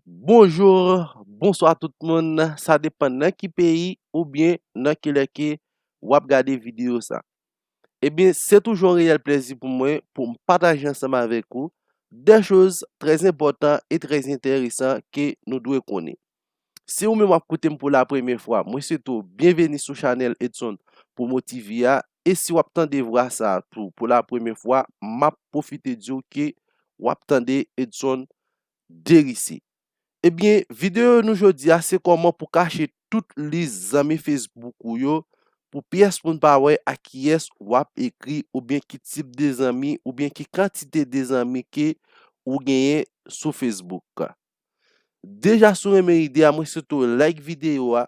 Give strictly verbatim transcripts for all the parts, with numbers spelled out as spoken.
Bonjou, bonswa tout moun, sa depann nan ki peyi oubyen nan kilè ke w ap gade videyo sa. Ebyen, se toujou yon reyèl plèzi pou mwen pou m pataje ansanm avèk ou de choz trè enpòtan e trè enteresan ke nou dwe konnen. Si ou menm w ap koute m pou la premyè fwa, mwen swete w byenveni sou chanèl Edson Promo T V a. E si w ap tande vwa sa a tou pou la premyè fwa, m ap pwofite di w ke w ap tande Edson Derisi. Ebyen, videyo nou jodi a se kòman pou kache tout lis zanmi Facebook ou yo pou pyès moun pa wè a kiyès w ap ekri oubyen ki tip de zanmi oubyen ki kantite de zanmi ke ou genyen sou Facebook. Deja si w renmen ide a, mwen swete w like videyo a,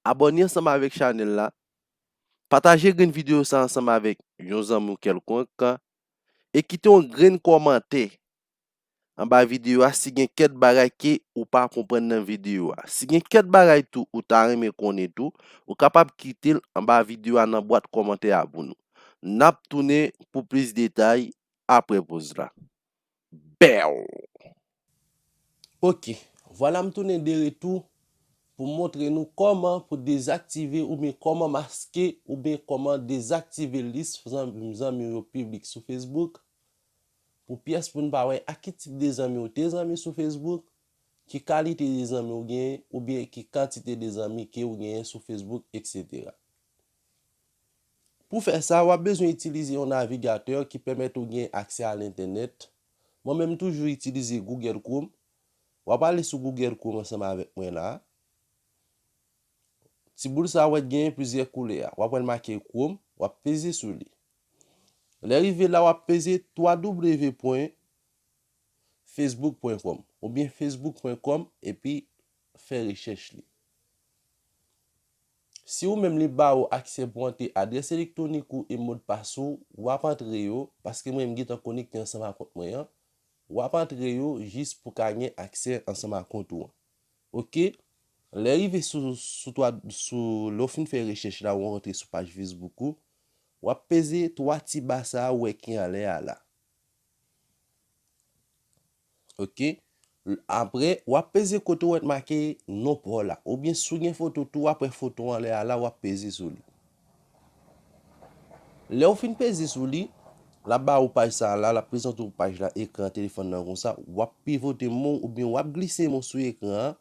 abòne ansanm avèk chanèl la, pataje grenn videyo sa ansanm avèk yon zanmi w kèlkonk, e kite yon grenn kòmantè anba videyo a si gen kèk bagay ke ou pa konprann nan videyo a. Si gen kèk bagay tou ou ta renmen konnen tou, ou kapab kite l anba videyo a nan bwat kòmantè a pou nou. N ap tounen pou plis detay apre poz la. Bèw! Ok, vwala m tounen de retou pou montre nou kòman pou dezaktive oubyen kòman maske oubyen kòman dezaktive lis zanmi, zanmi w yo piblik sou Facebook. Pou pyès moun pa wè a ki tip de zanmi ou te zanmi sou Facebook, ki kalite de zanmi ou genyen, oubyen ki kantite de zanmi ke ou genyen sou Facebook, etsetera. Pou fè sa, w ap bezwen itilize yon navigatè ki pèmèt ou gen aksè a lentènèt. Mwen menm, m toujou itilize Google Chrome. W ap ale sou Google Chrome ansanm avèk mwen la. Ti boul sa a w wè genyen plizyè koulè a. W ap wè l make Chrome, w ap peze sou li. Lè rive la, w ap peze twa w pwen facebook pwen kòm oubyen facebook pwen kòm epi fè rechèch li. Si ou menm li ba ou aksè pou antre adrès elektwonik ou e modpas ou, w ap antre yo, paske mwen m gentan konekte ansanm a kont mwen an, w ap antre yo jis pou ka gen aksè ansanm a kont ou an. Ok? Lè rive sou, sou twa, sou, lè w fin fè rechèch la, ou rantre sou paj Facebook ou, w ap peze twa ti ba sa a ou wè ki anlè a la. Ok? Apre, w ap peze kote w wè t make non pa w la. Oubyen si w gen foto tou, w ap wè foto anlè a la, w ap peze sou li. Lè w fin peze sou li, l ap ba ou paj sa a la, l ap prezante w paj la, ekran telefòn nan konsa, w ap pivote men w oubyen w ap glise men w sou ekran an.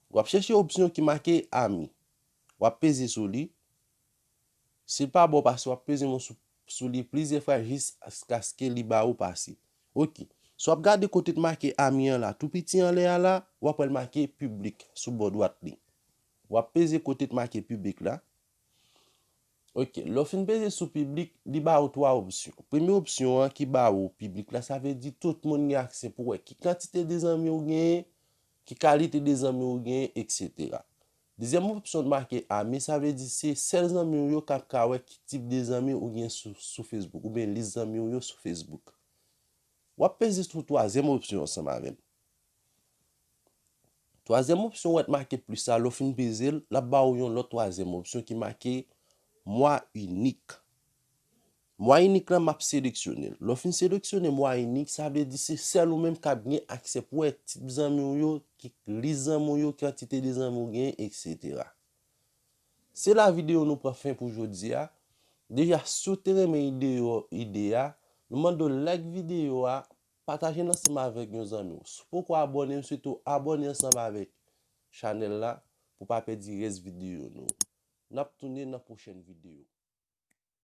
W ap chèche opsyon ki make ami. W ap peze sou li. Si l pa ba w pase, w ap peze men w sou, sou li plizyè fwa jiskaske li ba ou pase. Ok. Si w ap gade kote t make ami an la, tou piti anlè a la, w ap wè l make piblik sou bò dwat li. W ap peze kote t make piblik la. Ok. Lè w fin peze sou piblik, li ba ou twa opsyon. Premye opsyon an ki ba ou piblik la, sa vle di tout moun gen aksè pou wè ki kantite de zanmi w genyen, ki kalite de zanmi w genyen, etsetera. Dezyèm opsyon t make ami, sa vle di se sèl zanmi w yo k ap ka wè ki tip de zanmi ou gen sou, sou Facebook, oubyen lis zanmi w yo sou Facebook. W ap peze sou twazyèm opsyon ansanm avè m. Twazyèm opsyon w wè t make plis sa, lè w fin peze l, l ap ba ou yon lòt twazyèm opsyon ki make moi unique. Moi unique la, m ap seleksyone l. Lè w fin seleksyone moi unique, sa vle di se sèl ou menm k ap gen aksè pou wè tip zanmi w yo, ki lis zanmi w yo, kantite de zanmi w genyen, etsetera. Se la videyo nou pran fen pou jodi a. Deja, si w te renmen ide yo, ide a, nou mande w like videyo a, pataje l ansanm avèk yon zanmi w. Si w poko abòne, m swete w abòne ansanm avèk chanèl la pou w pa pèdi rès videyo nou. N ap tounen nan pwochèn videyo.